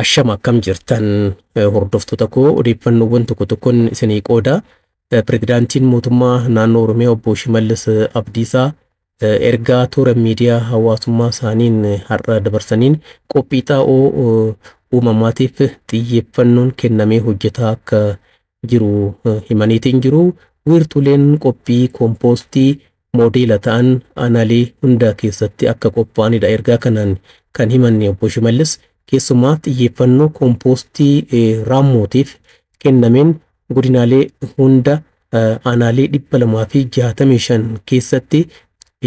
Ashama akkam jirtan hordoftoota koo, odeeffannoowwan tokko tokkoon isinii qooda. Pireezidaantiin mootummaa naannoo Oromiyaa obbo Shimallis Abdiisaa ergaa toora miidiyaa hawaasummaa isaaniin har'a dabarsaniin qophii xaa'oo uumamaatiif xiyyeeffannoon kennamee hojjetaa akka jiru himaniitiin jiru. Wiirtuleen qophii koompoostii moodeela ta'an aanaalee hunda keessatti akka qophaa'anidha ergaa kanaan kan himanne obbo Shimallis. Keessumaa xiyyeeffannoo koompoostii raammootiif kennameen godinaalee hunda aanaalee 265 keessatti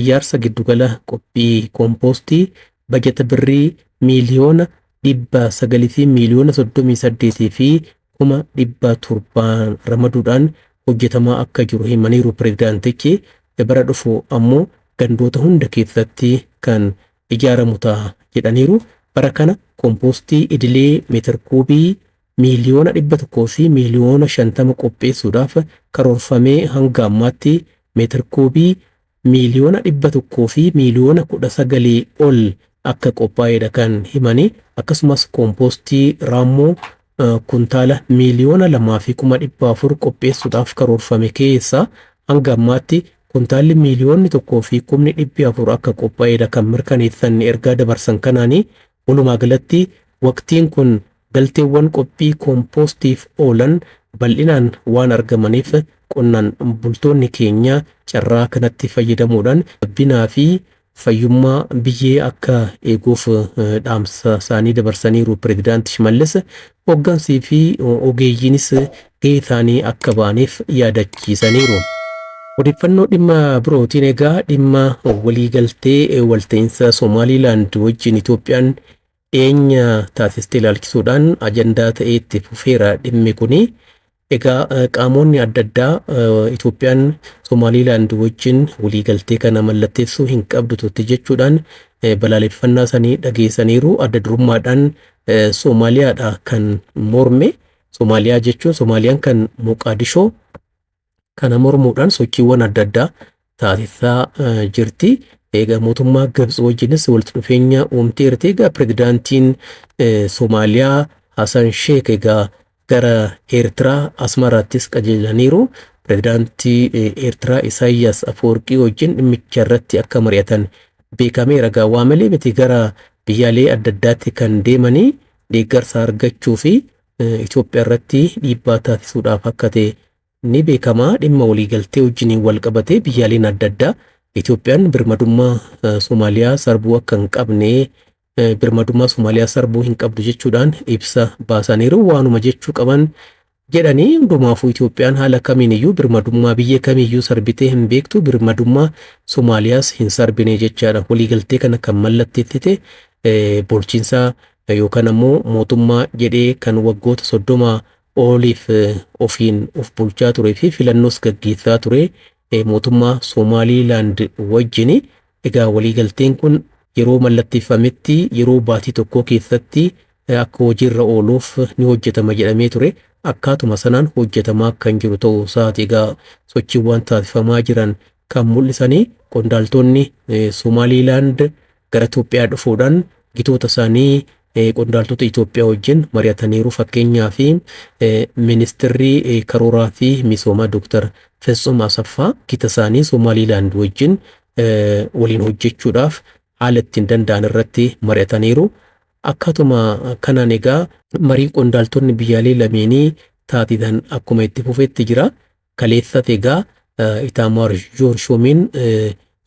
ijaarsa giddugala qophii koompoostii bajata birrii 900,000,000 fi 38,700,000 ramaduudhaan hojjetamaa akka jiru himaniiru pireezidaantichi. Bara dhufu ammoo gandoota hunda keessatti kan ijaaramu ta'a jedhaniiru. Bara kana koompoostii idilee meetir kuubii 150,000,000 qopheessuudhaaf karoorfamee hanga ammaatti meetir kuubii 119,000,000 ol akka qophaa'edha kan himanii. Akkasumas koompoostii raammoo kuntaala 2,400,000 qopheessuudhaaf karoorfame keessa hanga ammaatti kuntaalli 1,400,000 akka qophaa'edha kan mirkaneessan ergaa dabarsan kanaanii. Walumaa galatti waqtiin kun galteewwan qophii koompoostiif oolan bal'inaan waan argamaniif qonnaan bultoonni keenya carraa kanatti fayyadamuudhaan gabbinaa fi fayyummaa biyyee akka eeguuf dhaamsa isaanii dabarsaniiru pireezidaanti Shimallis. Hooggansii fi ogeeyyiinis gahee isaanii akka ba'aniif yaadachiisaniiru. Odeeffannoo dhimma birootiin egaa dhimma waliigaltee walta'iinsa Somaaliilaand wajjin Itoophiyaan dhiyeenya taasistee ilaalchisuudhaan ajandaa ta'ee itti fufeera dhimmi kuni. Egaa qaamonni adda addaa Itoophiyaan Somaaliilaand wajjin waliigaltee kana mallatteessuu hin qabdu turte jechuudhaan balaaleffannaa isaanii dhageessaniiru. Adda durummaadhaan Somaaliyaadha kan morme. Somaaliyaa jechuun Somaaliyaan kan Moqaadishoo kana mormuudhaan sochiiwwan adda addaa taasisaa jirti. Egaa mootummaa Gibxi wajjinis walitti dhufeenya uumteerti. Egaa pireezidaantiin Somaaliyaa Hasan Sheek egaa gara Eertiraa Asmaraattis qajeelaniiru. Pireezidaantii Eertiraa Isaayyaas Afawarqii wajjin dhimmicha irratti akka mari'atan beekameera. Egaa waa malee miti gara biyyaalee adda addaatti kan deemanii deeggarsa argachuu fi Itoophiyaa irratti dhiibbaa taasisuudhaaf akka ta'e ni beekama. Dhimma waliigaltee wajjiniin wal qabatee biyyaaleen adda addaa Itoophiyaan birmadummaa Somaaliyaa sarbuu akka hin qabne, birmadummaa Somaaliyaa sarbuu hin qabdu jechuudhaan ibsa baasaniiru. Waanuma jechuu qaban jedhanii hundumaafuu Itoophiyaan haala kamiin iyyuu birmadummaa biyya kamiiyyuu sarbitee hin beektu, birmadummaa Somaaliyaas hin sarbine jechaadha. Waliigaltee kana kan mallatteessite bulchiinsa yookaan ammoo mootummaa jedhee kan waggoota 30 oliif ofiin of bulchaa turee fi filannoos gaggeessaa ture mootummaa Somaaliilaand wajjini. Egaa waliigalteen kun yeroo mallatteeffametti yeroo baatii tokkoo keessatti akka hojiirra ooluuf ni hojjetama jedhamee ture. Akkaatuma sanaan hojjetamaa kan jiru ta'uu isaati egaa sochiiwwan taasifamaa jiran kan mul'isanii. Qondaaltonni Somaaliilaand gara Itoophiyaa dhufuudhaan gitoota isaanii qondaaltota Itoophiyaa wajjin mari'ataniiru. Fakkeenyaa fi ministirri karooraa fi misoomaa Dooktar Fitsum Asaffaa gita isaanii Somaaliilaand wajjin waliin hojjechuudhaaf haala ittiin danda'an irratti mari'ataniiru. Akkaatuma kanaan egaa marii qondaaltonni biyyaalee lameenii taasisan akkuma itti fufetti jira. Kaleessas egaa Itaamaar Joor Shuumiin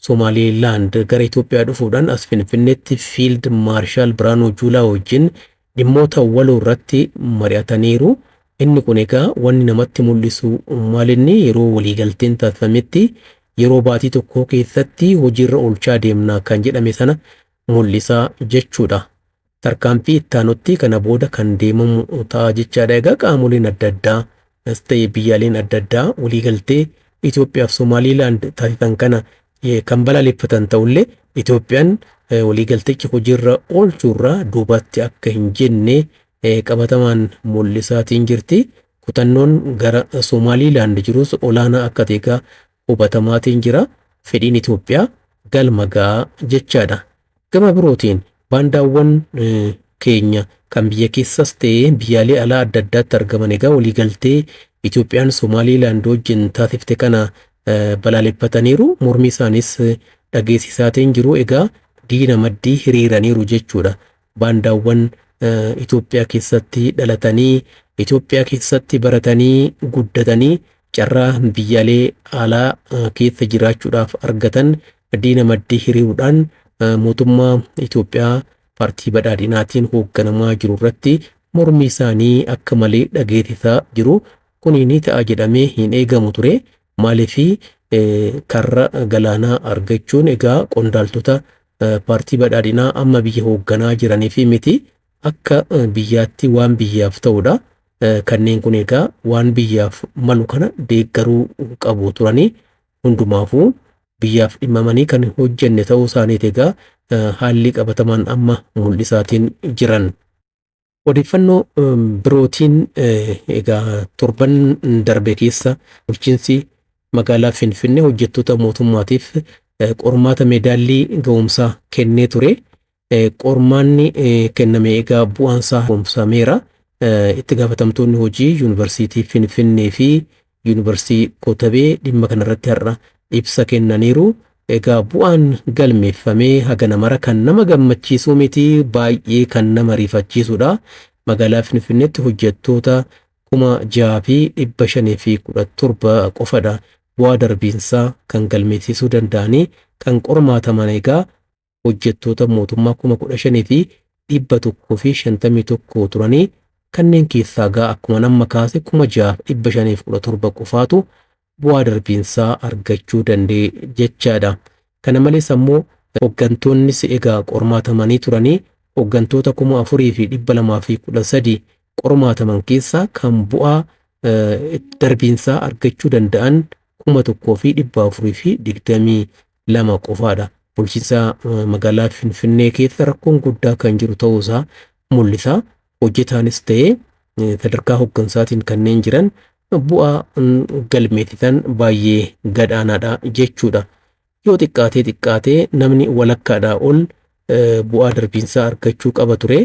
Somaaliilaand gara Itoophiyaa dhufuudhaan as Finfinneetti Fiild Maarshaal Biraanuu Juulaa wajjin dhimmoota waloo irratti mari'ataniiru. Inni kun egaa wanni namatti mul'isu maalinni yeroo waliigalteen taasifametti yeroo baatii tokko keessatti hojiirra oolchaa deemna kan jedhame sana mul'isa jechuudha. Tarkaanfii ittaanutti kana booda kan deemamu ta'a jechaadha. Egaa qaamoleen adda addaa ta'e biyyaaleen adda addaa waliigaltee Itoophiyaa fi Somaaliilaand taasisan kana kan balaaleffatan ta'ullee Itoophiyaan waliigaltichi hojiirra oolchuurraa duubatti akka hin jenne qabatamaan mul'isaatiin jirti. Kutannoon gara Somaaliilaand jirus olaanaa akka ta'e egaa hubatamaatiin jira. Fedhiin Itoophiyaa galma ga'a jechaadha. Gama birootiin baandaawwan keenya kan biyya keessas ta'ee biyyaalee alaa adda addaatti argaman egaa waliigaltee Itoophiyaan Somaaliilaand wajjin taasifte kana balaaleffataniiru. Mormii isaanis dhageessisaatiin jiru. Egaa diina maddii hiriiraniiru jechuudha. Baandaawwan Itoophiyaa keessatti dhalatanii Itoophiyaa keessatti baratanii guddatanii carraa biyyaalee alaa keessa jiraachuudhaaf argatan diina maddii hiriiruudhaan mootummaa Itoophiyaa paartii badhaadhinaatiin hoogganamaa jiru irratti mormii isaanii akka malee dhageessisaa jiru. Kuni ni ta'a jedhamee hin eegamu ture. Maaliif karra galaanaa argachuun egaa qondaaltota paartii badhaadhinaa amma biyya hoogganaa jiranii fi miti akka biyyaatti waan biyyaaf ta'udha. Kanneen kun egaa waan biyyaaf malu kana deeggaruu qabu turanii hundumaafuu biyyaaf dhimmamanii kan hojjenne ta'uu isaaniiti egaa haalli qabatamaan amma mul'isaatiin jiran. Odeeffannoo birootiin egaa torban darbe keessa bulchiinsi magaalaa Finfinnee hojjettoota mootummaatiif qormaata meedaallii ga'umsaa kennee ture. Qormaanni kenname egaa bu'aansaa ga'umsameera. Itti gaafatamtoonni hojii yuunivarsiitii Finfinnee fi yuunivarsiitii Kotabee dhimma kanarratti har'a ibsa kennaniiru. Egaa bu'aan galmeeffamee hagana mara kan nama gammachiisuu miti, baay'ee kan nama rifachiisudha. Magaalaa Finfinneetti hojjettoota 6,517 qofadha bu'aa darbiinsaa kan galmeessisuu danda'anii kan qormaataman egaa hojjettoota mootummaa 15,151 turanii kanneen keessaa egaa akkuma nama kaase 6,517 qofaatu bu'aa darbiinsaa argachuu danda'e jechaadha. Kana malees ammoo hooggantoonnis egaa qormaatamanii turanii hooggantoota 4,213 qormaataman keessaa kan bu'aa darbiinsaa argachuu danda'an 1,422 qofaadha. Bulchiinsa magaalaa Finfinnee keessa rakkoon guddaa kan jiru ta'uusaa mul'isa. Hojjetaanis ta'ee sadarkaa hooggansaatiin kanneen jiran bu'aa galmeessisan baay'ee gadaanaadha jechuudha. Yoo xiqqaatee xiqqaatee namni walakkaadhaa ol bu'aa darbiinsaa argachuu qaba ture.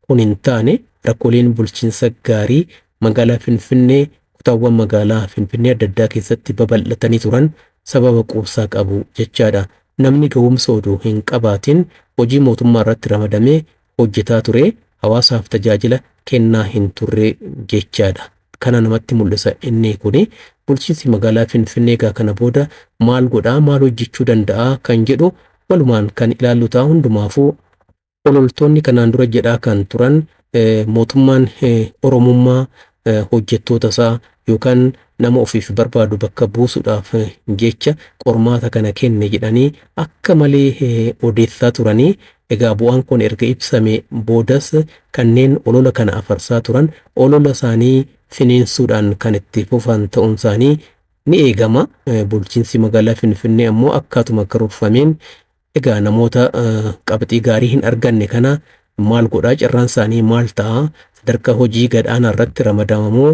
Kun hin taane rakkooleen bulchiinsa gaarii magaalaa Finfinnee kutaawwan magaalaa Finfinnee adda addaa keessatti babal'atanii turan sababa quubsaa qabu jechaadha. Namni ga'umsa oduu hin qabaatin hojii mootummaa irratti ramadamee hojjetaa ture hawaasaaf tajaajila kennaa hin turre jechaadha. Kana namatti mul'isa inni kuni bulchiinsi magaalaa Finfinnee egaa kana booda maal godhaa maal hojjechuu danda'a kan jedhu walumaan kan ilaallu ta'a. Hundumaafuu ololtoonni kanaan dura jedhaa kan turan mootummaan Oromummaa hojjettoota isaa yookaan nama ofiif barbaadu bakka buusuudhaaf jecha qormaata kana kenne jedhanii akka malee odeessaa turanii egaa bu'aan kun erga ibsame boodas kanneen olola kana afarsaa turan olola isaanii finiinsuudhaan kan itti fufan ta'uun isaanii ni eegama. Bulchiinsi magaalaa Finfinnee ammoo akkaatuma karoorfameen egaa namoota qabxii gaarii hin arganne kana maal godhaa, carraan isaanii maal ta'a, sadarkaa hojii gadaanaa irratti ramadamamoo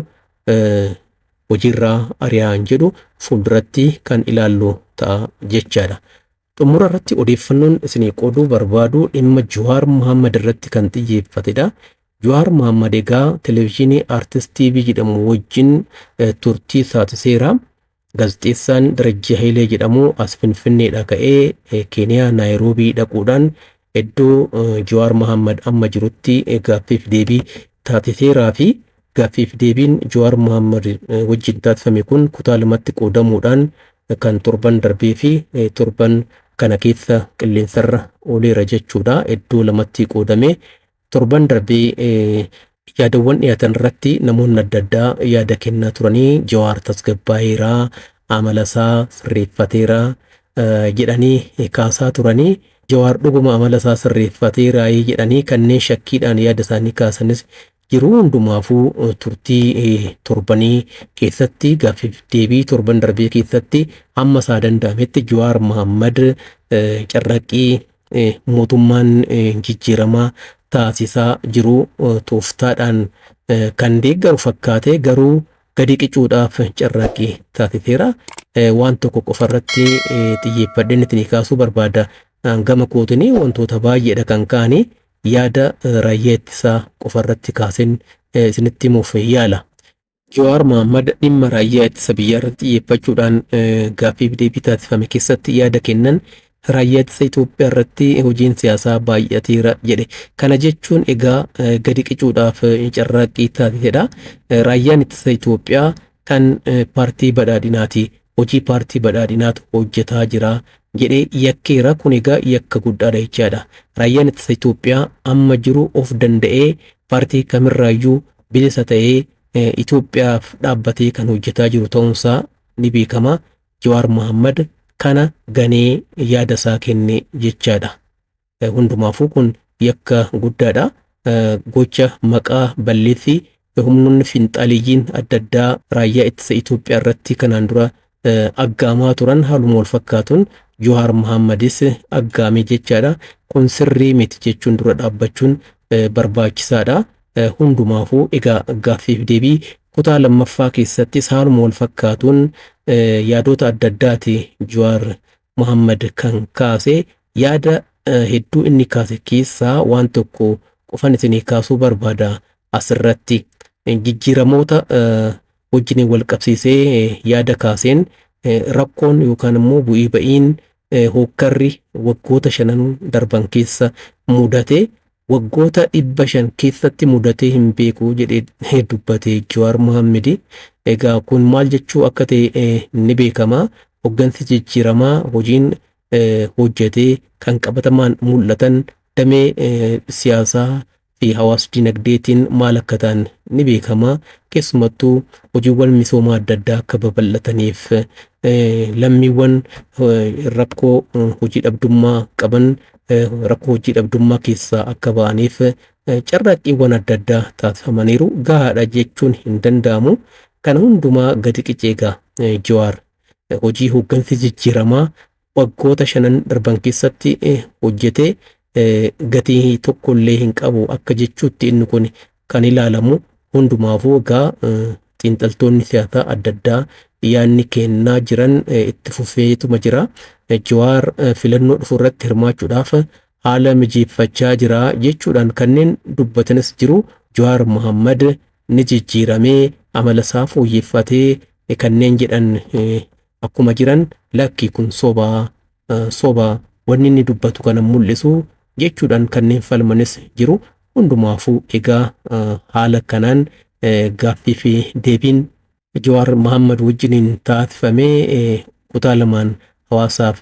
hojiirraa ari'aan jedhu fuulduratti kan ilaallu ta'a jechaadha. Xumura irratti odeeffannoon isinii qooduu barbaadu dhimma Jawaar Mohaammed irratti kan xiyyeeffatedha. Jawaar Mohaammed egaa televezyiinii Artist TV jedhamu wajjin turtii taasiseera. Gaazexeessaan Darajjii Hayilee jedhamu as Finfinneedha ka'ee Keeniyaa Naayiroobii dhaquudhaan iddoo Jawaar Mohaammed amma jirutti gaaffiif deebii taasiseeraa fi gaaffiif deebiin Jawaar Mohaammed wajjin taasifame kun kutaa lamatti qoodamuudhaan kan torban darbee fi torban kana keessa qilleensarra ooleera jechuudha. Iddoo lamatti qoodamee torban darbee yaadawwan dhiyaatan irratti namoonni adda addaa yaada kennaa turanii Jawaar tasgabbaa'eeraa, amala isaa sirreeffateeraa jedhanii kaasaa turanii Jawaar dhuguma amala isaa sirreeffateeraa jedhanii kanneen shakkiidhaan yaada isaanii kaasanis jiru. Hundumaafuu turtii torbanii keessatti gaaffiif deebii torban darbee keessatti hamma isaa danda'ametti Jawaar Mohaammed carraaqqii mootummaan jijjiiramaa taasisaa jiru tooftaadhaan kan deeggaru fakkaate garuu gadi qicuudhaaf carraaqqii taasiseera. Waan tokko qofarratti xiyyeeffadheen itti kaasuu barbaada. Gama kootiin wantoota baay'eedha kan ka'anii Yaada raayyaa ittisaa qofarratti kaaseen isinitti himuuf yaala. Jawaar Mohammad dhimma raayyaa ittisa biyyaa irratti xiyyeeffachuudhaan gaaffii deebii taasifame keessatti yaada kennan raayyaa ittisa Itoophiyaa irratti hojiin siyaasaa baay'ateera jedhe. Kana jechuun egaa gadi qicuudhaaf carraaqqii taasisedha. Raayyaan ittisa Itoophiyaa kan paartii badhaadhinaati. Hojii paartii badhaadhinaatu hojjetaa jira jedhee yakkeera. Kun egaa yakka guddaadha jechaadha. Raayyaan ittisa Itoophiyaa amma jiru of danda'ee paartii kamirraayyuu bilisa ta'ee Itoophiyaaf dhaabbatee kan hojjetaa jiru ta'uunsaa ni beekama. Jawaar Mohammad kana ganee yaada isaa kenne jechaadha. Hundumaafuu kun yakka guddaadha. Gocha maqaa balleessi humnoonni finxaaliyyiin adda addaa raayyaa ittisa Itoophiyaa irratti kanaan dura aggaamaa turan haaluma wal fakkaatuun Jawaar Mohammadis aggaame jechaadha. Kun sirrii miti jechuun dura dhaabbachuun barbaachisaadha. Hundumaafuu egaa gaaffiif deebii kutaa lammaffaa keessattis haaluma wal fakkaatuun yaadota adda addaati Jawaar Mohammad kan kaase. Yaada hedduu inni kaase keessaa waan tokko qofan isinii kaasuu barbaada asirratti. Jijjiiramoota wajjin wal qabsiisee yaada kaaseen rakkoon yookaan immoo bu'ii ba'iin hookkarri waggoota shanan darban keessa mudate waggoota 500 keessatti mudatee hin beeku jedhee dubbate Jawaar Mohammad. Egaa kun maal jechuu akka ta'e ni beekama. Hoggansi jijjiiramaa hojiin hojjetee kan qabatamaan mul'atan damee siyaasaa fi hawaas dinagdeetiin maal akka ta'an ni beekama. Keessumattuu hojiiwwan misoomaa adda addaa akka babal'ataniif lammiiwwan rakkoo hojii dhabdummaa qaban rakkoo hojii dhabdummaa keessaa akka ba'aniif carraaqqiiwwan adda addaa taasifamaniiru. Gahaadha jechuun hin danda'amu. Kana hundumaa gadi qicee egaa Jawaar hojii hoggansi jijjiiramaa waggoota shanan darban keessatti hojjetee gatii tokkollee hin qabu akka jechuutti inni kun kan ilaalamu. Hundumaafuu egaa xiinxaltoonni siyaasaa adda addaa yaadni kennaa jiran itti fufeetuma jira. Jawaar filannoo dhufu irratti hirmaachuudhaaf haala mijeeffachaa jira jechuudhaan kanneen dubbatanis jiru. Jawaar Mohammad ni jijjiiramee amala isaa fooyyeffatee kanneen jedhan akkuma jiran, lakki kun sobaa sobaa wanni inni dubbatu kana mul'isu jechuudhaan kanneen falmanis jiru. Hundumaafuu egaa haala kanaan gaaffii fi deebiin Jawaar Mohammad wajjiniin taasifamee kutaa lamaan hawaasaaf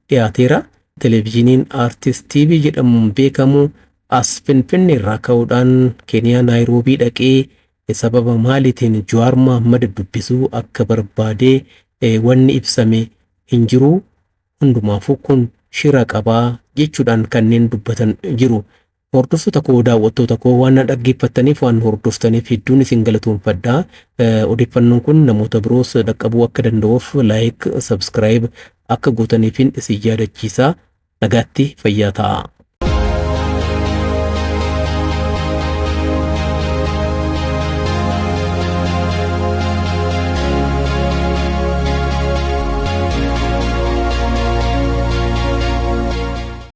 dhiyaateera. Televezyiiniin Aartist TV jedhamuun beekamu as Finfinnee irraa ka'uudhaan Keeniyaa Naayiroobii dhaqee sababa maaliitiin Jawaar Mohammad dubbisuu akka barbaade wanni ibsame hin jiru. Hundumaafuu kun shira qabaa jechuudhaan kanneen dubbatan jiru. Hordoftoota koo, daawwattoota koo, waan na dhaggeeffattaniif, waan hordoftaniif hedduun isin galatoomfadha. Odeeffannoon kun namoota biroos dhaqqabuu akka danda'uuf like, subscribe akka gootaniifin isin yaadachiisa. Nagaatti, fayyaa ta'a.